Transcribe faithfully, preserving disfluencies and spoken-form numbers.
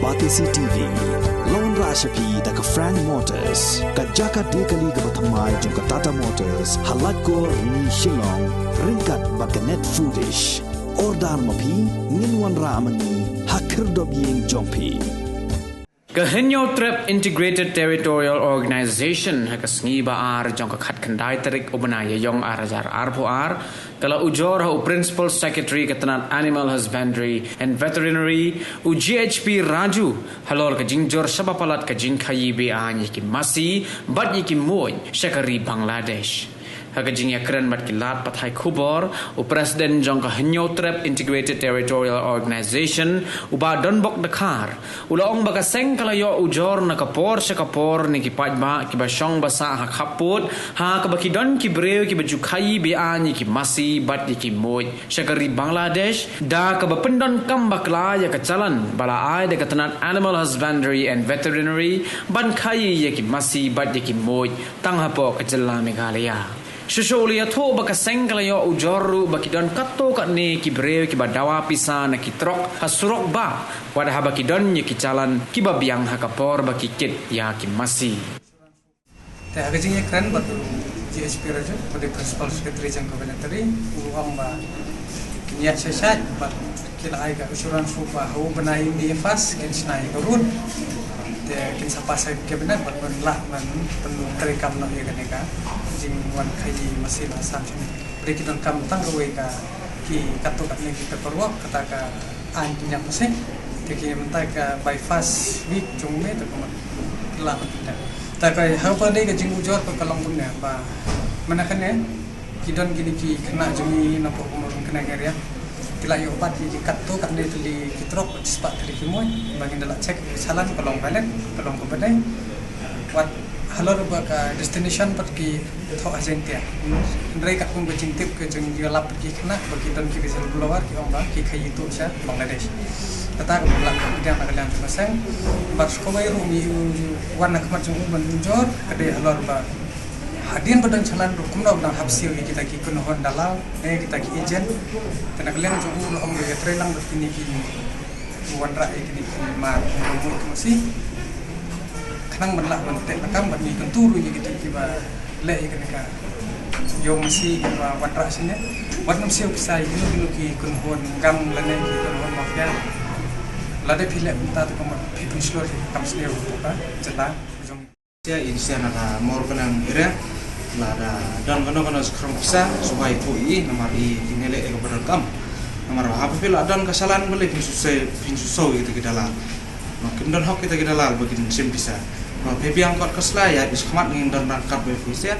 Batesi T V, la wanrah sha phi da ka Frank Motors, ka jaka die kali kaba thymmai jong ka Tata Motors, ha Laitkor, Rni, Shillong, ryngkat bad ka Net Foodish. Order ma phi, ngin wanrah ma ngi ha khyrdop ïing jong phi. Ka Hynñiewtrep Integrated Territorial Organization ha ka sngi ba ar jong ka khatkhyndai tarik u bnai Ïaiong ar hajar arphew ar, ka la ujor ha u Principal Secretary ka tnat Animal Husbandry and Veterinary, u G H P Raju, halor ka jingjur shaba palat ka jingkhaïi be-aiñ ïa ki masi bad ïa ki muid sha ka ri Bangladesh. Ha ka jingïakren bad ki lad pathai khubor, u President jong ka Hynñiewtrep Integrated Territorial Organization, u Bah Donbok Dkhar, u la ong ba ka seng ka la ïoh ujor na ka por sha ka por na ki paidbah kiba shong basa ha khappud, ha kaba ki don ki briew kiba ju khaïi be-aiñ ïa ki masi bad ïa ki muid sha ka ri Bangladesh, da kaba pyndonkam bakla ïa ka challan ba la ai da ka tnat Animal Husbandry and Veterinary ban khaïi ïa ki masi bad ïa ki muid tang hapoh ka jylla Meghalaya. Shuh shuh u la ïathuh ba ka seng ka la ïoh ujor ruh ba ki don katto katne ki briew kiba dawa pisa na ki trok ha surok bah, wat haba ki don ïa ki challan kiba biang ha ka por ba ki kit ïa ki masi. Te ha ka jingïakren bad u G H P Raju, bad u Principal Secretary jong ka Veterinary, u ong ba kin ïaid shaid shaid bad ki la ai ka assurance ruh ba ha u bnai May first kin shna ïa ka rule. Te kin sa pass ha ka cabinet bad ban lah ban pyntreikam noh ïa kane ka jingwan khaïi masi na Assam shane. Hynrei ki donkam tang kawei ka, ki katto katne ki paperwork, kata ka aiñ pynïap masi. Te ki mynta ka by first week jong May te ka mut ki lah ban pynïap. Te ka ha kaba dei ka jingujor ka long kumne ba mynta kane ki don kine ki khynnah jong ngi na pdeng ka Mawryngkneng area. Ki la ïoh bat ïa ki katto katne tylli ki trok, shispah tylli ki muid ba ngin da lah check, ka challan ka long valid, ka long kaba dei. Wat halor ba ka destination pat ki thoh ha Jaiñtia. Hynrei katkum ka jingtip ka jingïalap ki khynnah ba ki don ki whistleblower ki ong ba ki khaïi tuh sha Bangladesh. Kata ka mut la ka pdiang na ka liang jong ka seng. Bad shuh kawei ruh ngi wan na khmat jong u ban ujor ka dei halor ba hadien ba don challan ruh kumno ban hap siew ïa kita ki kynhun dalal, eh, kita ki agent. Te na ka liang jong u la ong ïa trei lang bad kine ki wanrah ïa kine ki mar ki masi. Khnang ban lah ban teh lakam bad ngi kyntu ruh ïa kito kiba leh ïa kane ka ïew masi kiba wanrah shane. Wat nym siew pisa ïa kino kino ki kynhun gang lane ki kynhun mafia. Lada phi leh kumta te ka mut phi pynshlur ïa ka kam sniew ka jylla jong. Sia in sia na ka Mawryngkneng area. Lada don kano kano skrong pisa, shu ai tuh i, namar i kine leh ïa kaba donkam. Namar haba phi la don ka challan balei phin shu siew, phin shu siew ïa kita ki dalal. Namar kin don hok kita ki dalal ba kin shim pisa. Ba phi biang kot ka sla ïa, i shakhmat ngin don ryngkat bad phi sia.